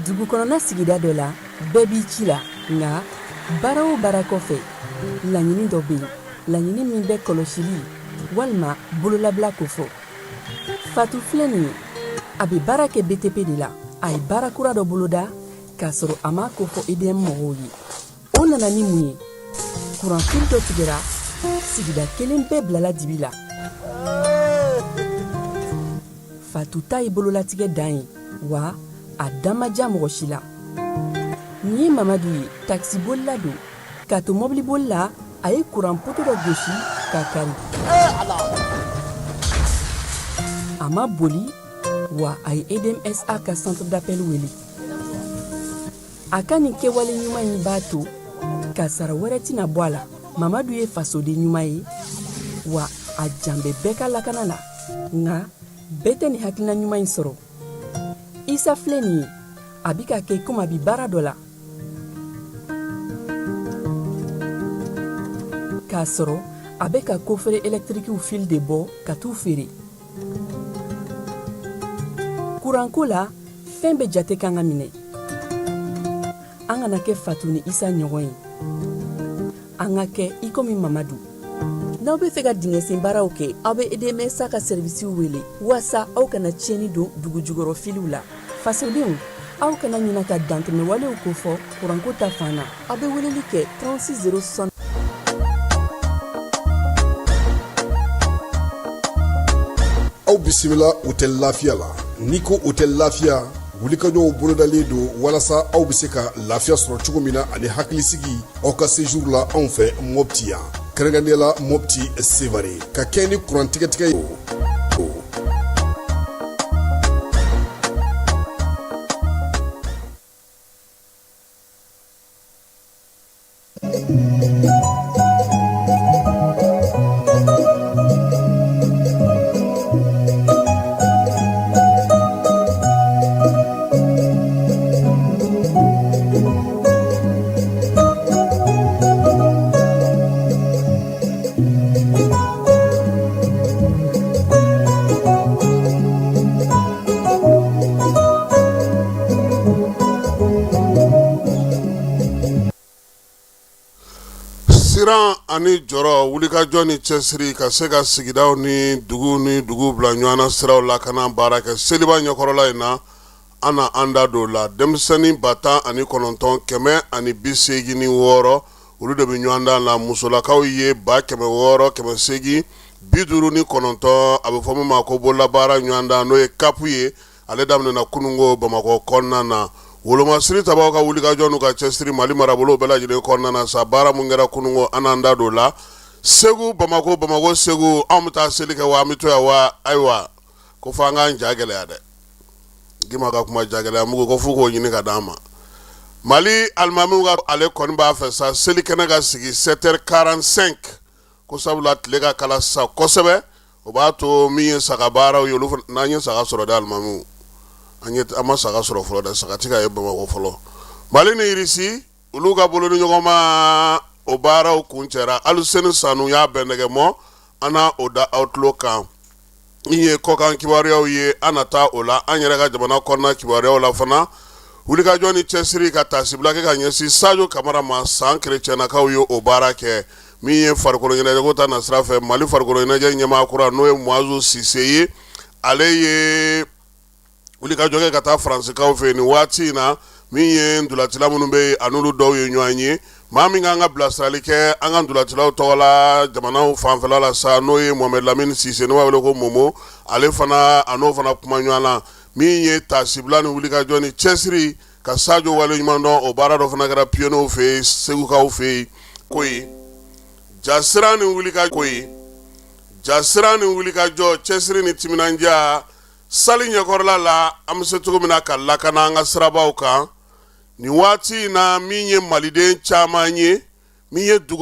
Dugu kɔnɔna sigida dɔ la, bɛɛ b'i ci la, nka baara o baara kɔfɛ, laɲini dɔ bɛ yen, laɲini min bɛ kɔlɔsili walima bololabila kofɔ. Fatu filɛ nin ye, a bɛ baara kɛ BTP de la. A ye baara kura dɔ boloda k'a sɔrɔ a m'a kofɔ EDM mɔgɔw ye. O nana ni mun ye? Kuranfili dɔ tigɛra, sigida kelen bɛɛ bilala dibi la. Fatu ta ye bololatigɛ dan ye, wa a da ma diya mɔgɔ si la. Nin ye Mamadu ye, takisibolila don. K'a to mɔbiliboli la, a ye kuran poto dɔ gosi k'a kari. A ma boli, wa a ye EDMSA ka centre d'appel wele. A ka nin kɛwale ɲuman in b'a to kasara wɛrɛ tɛna bɔ a la. Mamadu ye fasoden ɲuman ye, wa a jan bɛ bɛɛ ka lakana la. Nka bɛɛ tɛ nin hakilina ɲuman in sɔrɔ. Isa filɛ nin ye, a bɛ ka kɛ komi a bɛ baara dɔ la, k'a sɔrɔ a bɛ ka kofere ɛlɛtirikiw fil de bɔ ka t'u feere. Kuranko la, fɛn bɛɛ jate kan ka minɛ. An kana kɛ Fatu ni Isa ɲɔgɔn ye, an ka kɛ i komi Mamadu. N'aw bɛ fɛ ka dingɛsen baaraw kɛ, aw bɛ EDMSA ka sɛrivisiw wele waasa aw kana tiɲɛni don dugu jukɔrɔ filiw la. Fasodenw, aw kana ɲina ka dantɛmɛwalew kofɔ kuranko ta fan na. Aw bɛ weleli kɛ 36 060. Aw bisimila hôtel Lafiya la. N'i ko hôtel Lafiya, wulikajɔw bolodalen don walasa aw bɛ se ka lafiya sɔrɔ cogo min na ani hakilisigi aw ka séjour la anw fɛ Mopti yan, kɛrɛnkɛrɛnnenya la Mopti Sevare, ka kɛɲɛ ni kuran tigɛtigɛ ye. Siran ani jɔrɔ, wulikajɔ ni cɛsiri ka se ka sigidaw ni dugu ni dugu bila ɲɔgɔn na siraw lakana baara kɛ seliba ɲɛkɔrɔla in na, an na an da don la. Denmisɛnnin 19,186, olu de bɛ ɲɔgɔndan la. Musolakaw ye 6,859. A bɛ fɔ min ma ko bololabaara ɲɔgɔndan, n'o ye CAP ye, ale daminɛna kununko Bamakɔ kɔnɔna na. Wolomasiri tabaw ka wulikajɔ n'u ka cɛsiri Mali marabolo bɛɛ lajɛlen kɔnɔna na sa, baara mun kɛra kununko, an n'an da don la. Segu, Bamakɔ, Bamakɔ, Segu, anw bɛ taa seli kɛ wa an bɛ to yan wa? Ayiwa, ko fo an k'an ja gɛlɛya dɛ. Gima ka kuma jagɛlɛya mugu ko f'u k'o ɲini ka d'an ma. Mali alimamiw ka ale kɔni b'a fɛ sa selikɛnɛ ka sigi 7h45, ko sabula tile ka kala sa kosɛbɛ, o b'a to min ye saga baaraw ye, olu n'an ye saga sɔrɔ dɛ, alimamiw, an ye an ma saga sɔrɔ fɔlɔ dɛ, saga tɛ ka ye Bamakɔ fɔlɔ. Mali ni Irisi, olu ka bolo ni ɲɔgɔnma o baaraw kuncɛra. Aluseni Sanu y'a bɛn nɛgɛ mɔ, an na o da aw tulo kan. Min ye kɔkan kibaruyaw ye, an na taa o la. An yɛrɛ ka jamana kɔnɔna kibaruyaw la fana, wulikajɔ ni cɛsiri ka taasibila kɛ ka ɲɛsin Sajo Kamara ma, San kerecɛnnakaw ye o baara kɛ. Min ye farikolo ɲɛnajɛko ta nasira fɛ, Mali farikolo ɲɛnajɛ ɲɛmaa kura, n'o ye Muazu Sise ye, ale ye wulikajɔ kɛ ka taa Faransikaw fɛ yen nin waati in na. Min ye ntolacila minnu bɛ yen, a n'olu dɔw ye ɲɔgɔn ye. Maa min kan ka bilasirali kɛ an ka ntolacilaw tɔgɔ la jamanaw fanfɛla la sa, n'o ye Mohamed Lamine Sise, n'o b'a wele ko Momo, ale fana, a n'o fana kuma ɲɔgɔn na. Min ye taasibila ni wulikajɔ ni cɛsiri ka Sajo waleɲuman dɔn, o baara dɔ fana kɛra pionniers fɛ yen, Segukaw fɛ yen. Ko ye jasira ni wulika ko ye jasira ni wulikajɔ, cɛsiri ni timinandiya sali ɲɛkɔrɔla la, an bɛ se cogo min na ka lakana an ka sirabaw kan nin waati in na. Min ye maliden caman ye, min ye dugu